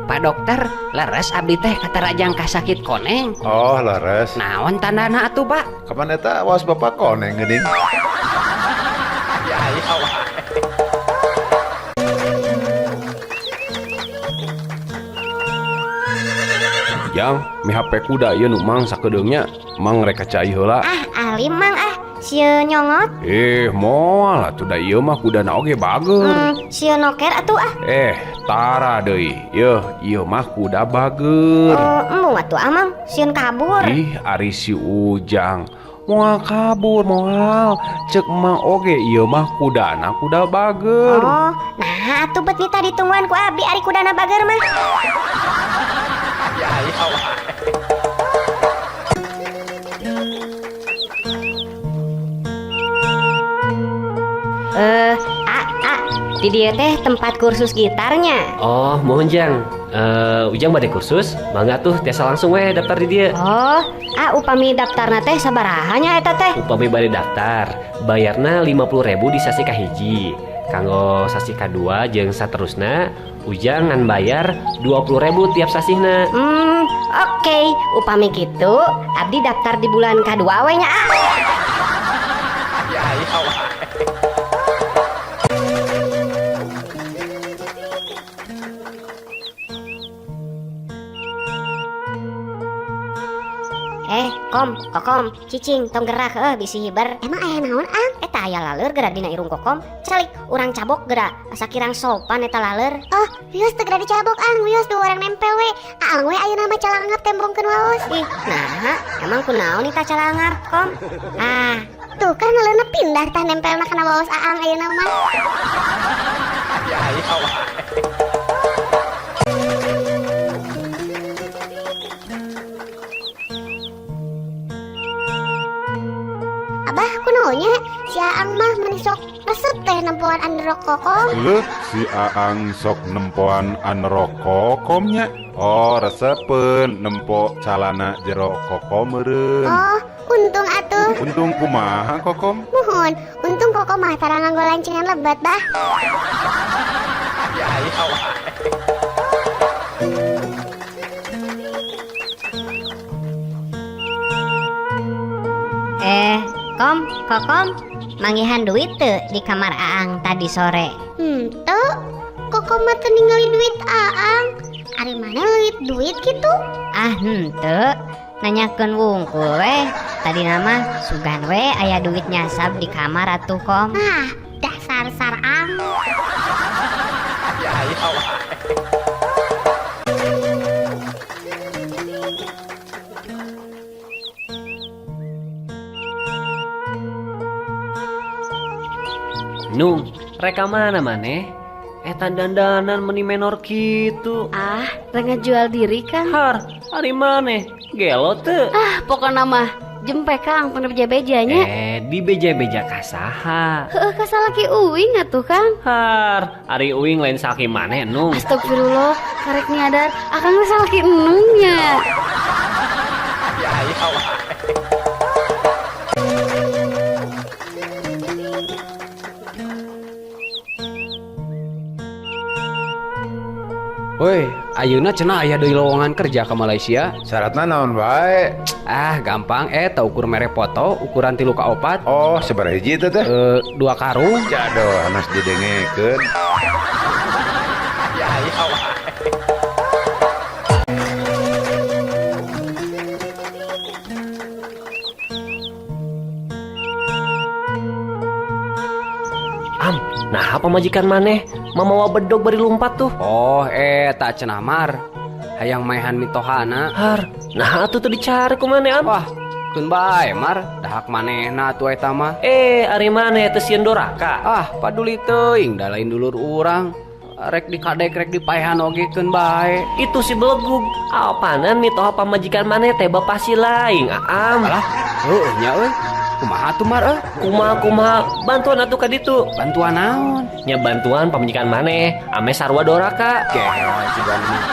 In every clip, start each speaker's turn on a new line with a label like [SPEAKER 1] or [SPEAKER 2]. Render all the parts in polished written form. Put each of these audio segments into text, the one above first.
[SPEAKER 1] Pak Dokter, leres abdi teh katarajang kasakit koneng.
[SPEAKER 2] Oh, leres.
[SPEAKER 1] Naon tandana atuh, Pak?
[SPEAKER 2] Kapan eta waos bapak koneng geuning?
[SPEAKER 3] Jang, mi HP kuda ieu nu mang sakedeungnya, mang rek ka cai heula.
[SPEAKER 4] Ah, alim mang ah, sieun nyongot.
[SPEAKER 3] Moal atuh da ieu mah kudana oge bager.
[SPEAKER 4] Sieun noker atuh ah.
[SPEAKER 3] Tara deui. Yeuh, ieu mah kuda bager.
[SPEAKER 4] Oh, embung atuh ah mang, sieun kabur.
[SPEAKER 3] Ih, ari si Ujang. Moal kabur, moal. Cek mang oge ieu mah kudana kuda bager.
[SPEAKER 4] Oh, nah atuh bet nita ditungguan ku abdi ari kudana bager mah. A, di dieu teh tempat kursus gitarnya.
[SPEAKER 5] Oh, mohon Jang. Ujang bade kursus, mangga tuh tiasa langsung we daftar di dieu.
[SPEAKER 4] Oh, upami daftarna teh sabaraha nya eta teh?
[SPEAKER 5] Upami bade daftar, bayarna 50.000 di sasi kahiji. Kanggo sasi kadua jeung saterusna, Ujang ngan bayar 20.000 tiap sasihna.
[SPEAKER 4] Oke. Upami kitu, abdi daftar di bulan kadua we nya, ah. Kom, kokom, cicing, tong gerak, bisi hiber. Emang aya naon, Ang? Eta aya laleur gerak dina irung kokom. Calik, urang cabok gerak. Asa kirang sopan eta laleur.
[SPEAKER 6] Oh, wios teu geura dicabok, Ang. Wios dua orang nempel we. Aang we ayeuna mah calangap tembongkeun waos.
[SPEAKER 4] Ih, naha, emang kunaon eta calangap, Kom? Ah,
[SPEAKER 6] tuh kan laleurna pindah tah nempelna kana waos Aang ayeuna mah. Abah kunaonnya si Aang mah meni sok resep teh nempoan anerok kokom.
[SPEAKER 2] Leuh, si Aang sok nempoan anerok kokomnya. Oh, resepeun nempo calana jero kokom meureun.
[SPEAKER 6] Oh, untung atuh.
[SPEAKER 2] Untung kumaha kokom?
[SPEAKER 6] Muhun, untung kokom mah tara nganggo lancingan lebat, Bah.
[SPEAKER 4] Kom, kokom, manggihan duit teu di kamar Aang tadi sore.
[SPEAKER 6] Teu. Kokom mah teu ningali duit Aang. Ari mana leuit duit kitu?
[SPEAKER 4] Ah, henteu. Nanyakeun wungkul we. Tadi nama sugan we aya duit nyasab di kamar atuh, Kom.
[SPEAKER 6] Ah, dasar sarang.
[SPEAKER 5] Nung, reka mana maneh? Eta dandanan meni menor kitu.
[SPEAKER 7] Ah, rek ngajual diri, Kang.
[SPEAKER 5] Har, ari maneh? Gelo teu?
[SPEAKER 7] Ah, pokona mah jempe Kang, pernah beja-bejanya.
[SPEAKER 5] Di beja-beja ka saha?
[SPEAKER 7] Heeh, ka salaki uing atuh, Kang.
[SPEAKER 5] Har, ari uing lain salaki maneh, Nung.
[SPEAKER 7] Astagfirullah, karek nyadar akang teh salaki Nungnya.
[SPEAKER 1] Woi, ayeuna cenah aya deui lowongan kerja ka Malaysia.
[SPEAKER 2] Syaratna naon wae?
[SPEAKER 1] Ah, gampang eta ukur mere foto ukuran 3 ka 4.
[SPEAKER 2] Oh, sabaraha hiji eta teh?
[SPEAKER 1] 2 karung.
[SPEAKER 2] Jadoh, anas didengekeun.
[SPEAKER 5] Am, nah apa majikan maneh? Mamawa bedog bari lumpat tuh.
[SPEAKER 1] Oh, tak cenah mar. Hayang maehan mitohana.
[SPEAKER 5] Har, nah atuh teu dicari ku maneh, Am.
[SPEAKER 1] Wah, keun bae mar, dahak manehna atuh eta mah.
[SPEAKER 5] Ari maneh teu sieun doraka.
[SPEAKER 1] Ah, paduli teuing da lain dulur urang. Rek dikadek rek dipaehan oge keun bae.
[SPEAKER 5] Itu si belegug. Apanan mitoha pamajikan maneh teh bapak si laing, Aam.
[SPEAKER 1] Alah, heueuh nya euy. Kumaha tuh mar euy?
[SPEAKER 5] Kumaha kumaha? Bantuan atuh ka ditu.
[SPEAKER 1] Bantuan naon?
[SPEAKER 5] Nya bantuan pamajikan maneh, ame sarua doraka.
[SPEAKER 1] Gelo juga mah.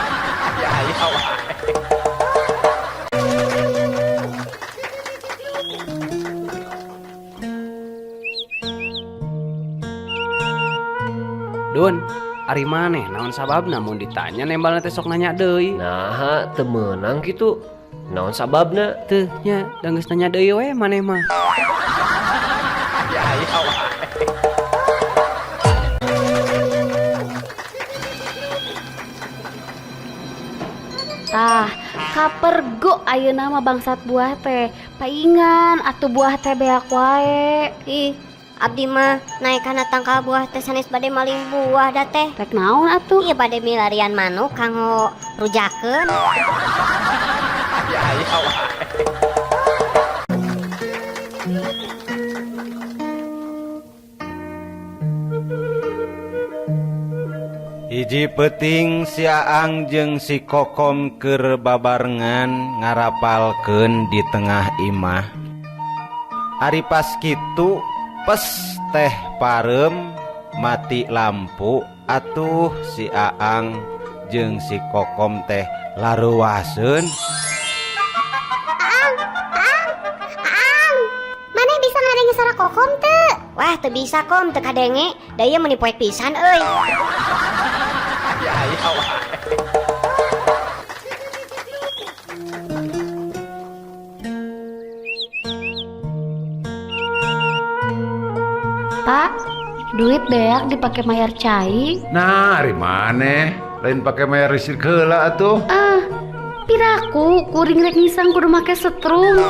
[SPEAKER 1] Dun, ari maneh naon sababna mun ditanya nembalna teh sok nanya deui.
[SPEAKER 5] Nah, teu meunang kitu. Naon sababna?
[SPEAKER 1] Teu nya, da geus nanya deui we maneh mah.
[SPEAKER 7] Tah, kapergo ayeuna mah bangsat buah teh. Paingan atuh buah teh beak wae.
[SPEAKER 4] Ih, abdi mah naek kana tangkal buah teh sanes bade maling buah da teh.
[SPEAKER 7] Rek naon atuh?
[SPEAKER 4] Ieu bade milarian manuk kanggo rujakeun.
[SPEAKER 8] Hiji peuting si Aang jeung si Kokom keur babarengan ngarapalkeun di tengah imah. Ari pas kitu pes teh pareum mati lampu atuh si Aang jeung si Kokom teh lareuwaseun.
[SPEAKER 6] Aang, Aang, Aang. Maneh bisa ngadenge suara Kokom teu?
[SPEAKER 4] Wah, teu bisa Kom, teu kadenge. Da ieu meuni poek pisan euy.
[SPEAKER 7] Pak, duit beak dipake mayar cai.
[SPEAKER 2] Nah, ari maneh lain pake mayar listrik heula atuh.
[SPEAKER 7] Ah, piraku kuring rek ngisang kudu make setrum.